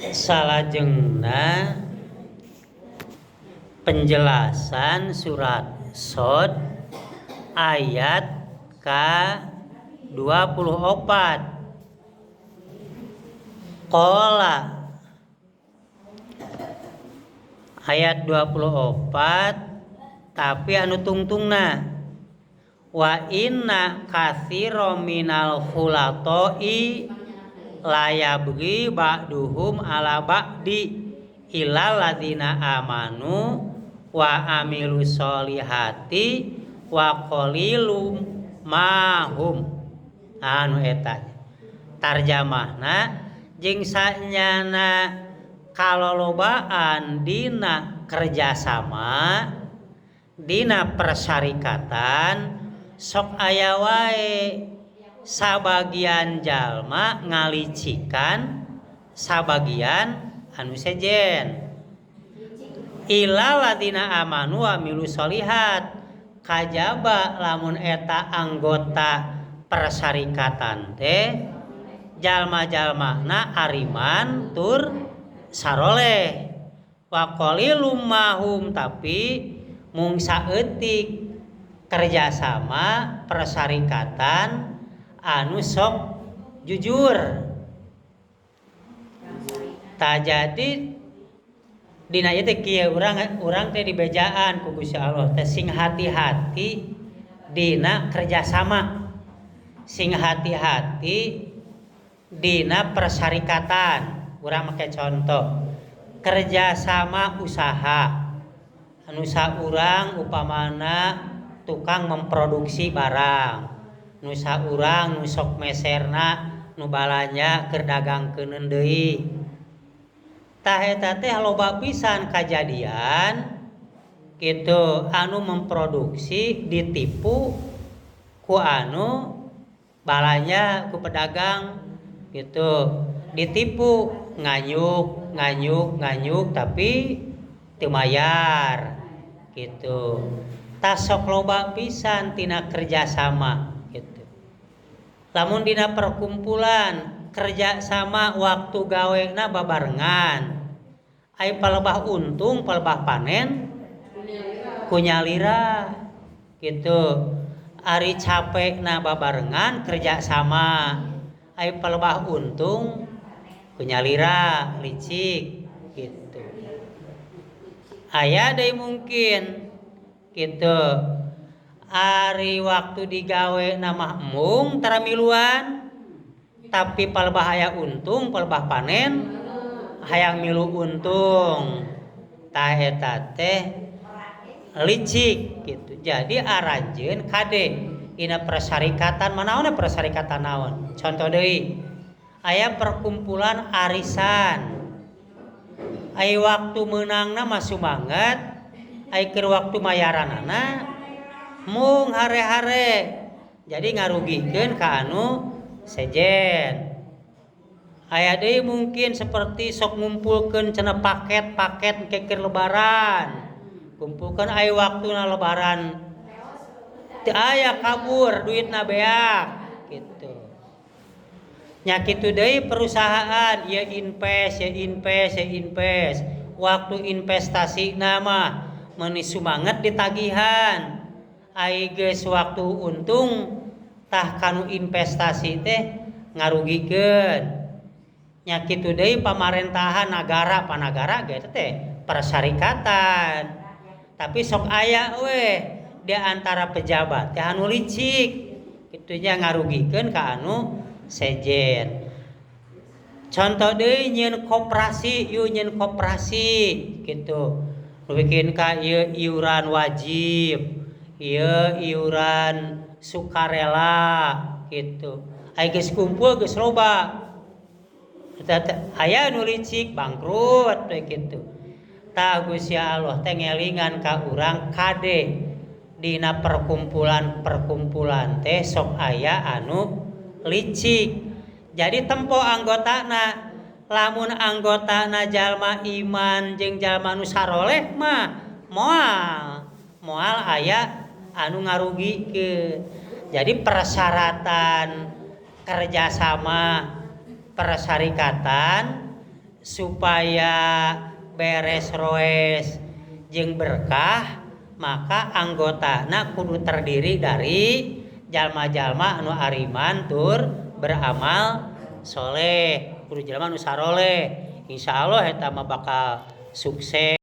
Salajengna penjelasan surat Shod ayat ka 24. Qala ayat 24, tapi anu tungtungna wa inna katsira minal khulata'i la yabghi ba'duhum ala ba'di illal ladzina amanu wa amilu sholihati wa qalilum mahum. Anu eta tarjamahna jeung sanyana kalolobaan dina kerjasama dina persyarikatan sok aya wae sabagian jalma ngalicikan sabagian anu sejen. Illal ladzina amanu wa amilu sholihat, kajaba lamun eta anggota persyarikatan teh jalma-jalmana ariman tur saroleh. Wa qalilum mahum, tapi mung saeutik kerjasama persyarikatan anu sok jujur. Ta jadi dina ieu teh kieu, urang teh dibejaan ku Gusti Allah teh sing hati-hati dina kerjasama, sing hati-hati dina persyarikatan. Urang make contoh kerjasama usaha anu saurang upamana tukang memproduksi barang, nu saurang nu sok meserna nu balanja keur dagangkeuneun deui. Tah eta teh loba pisan kajadian kitu anu memproduksi ditipu ku anu balanja ku pedagang gitu, ditipu nganyuk nganyuk nganyuk tapi teu mayar gitu. Tah sok loba pisan tina kerjasama gitu. Lamun dina perkumpulan kerjasama waktu gawena babarengan, ai palebah untung palebah panen kunyalira gitu. Ari capekna babarengan kerjasama, ai palebah untung kunyalira licik gitu. Aya deui mungkin gitu, ari waktu digawe nama embung tara miluan, tapi palebah aya untung palebah panen hayang milu untung. Tah eta teh licik gitu. Jadi aranjeun kade dina persyarikatan manaon persyarikatan naon. Contoh deui aya perkumpulan arisan, ai waktu meunangna mah sumanget, ai keur waktu mayaranana mung hare-hare, jadi ngarugikeun ka anu sejen. Aya deui mungkin seperti sok ngumpulkeun cenah paket-paket ke keur lebaran, kumpulkeun ai waktuna lebaran teu aya kabur duitna beak gitu. Nya kitu deui perusahaan ieu invest, ieu invest, ieu invest, waktu investasi mah meuni sumanget ditagihan, ai geus waktu untung tah kanu investasi teh ngarugikeun. Nya kitu deui pamarentahan nagara, panagara ge teh persyarikatan, tapi sok aya we di antara pejabat teh anu licik kitu nya ngarugikeun ka anu sejen. Contoh deui nyieun koperasi, ieu nyieun koperasi kitu. Nu bikin ka ieu iuran wajib, ieu iuran sukarela gitu. Ai geus kumpul geus loba. Eta teh aya nu licik bangkrut we kitu. Tah Gusti Allah teh ngelingan ka urang kade dina perkumpulan-perkumpulan teh sok aya anu licik. Jadi tempo anggotana, lamun anggotana jalma iman jeung jalma nu saroleh mah moal aya anu ngarugikeun. Jadi persyaratan kerjasama persyarikatan Supaya beres roes jeung berkah, maka anggotana kudu terdiri dari jalma-jalma anu ariman tur beramal soleh, kudu jalma anu saroleh. Insya Allah eta mah bakal sukses.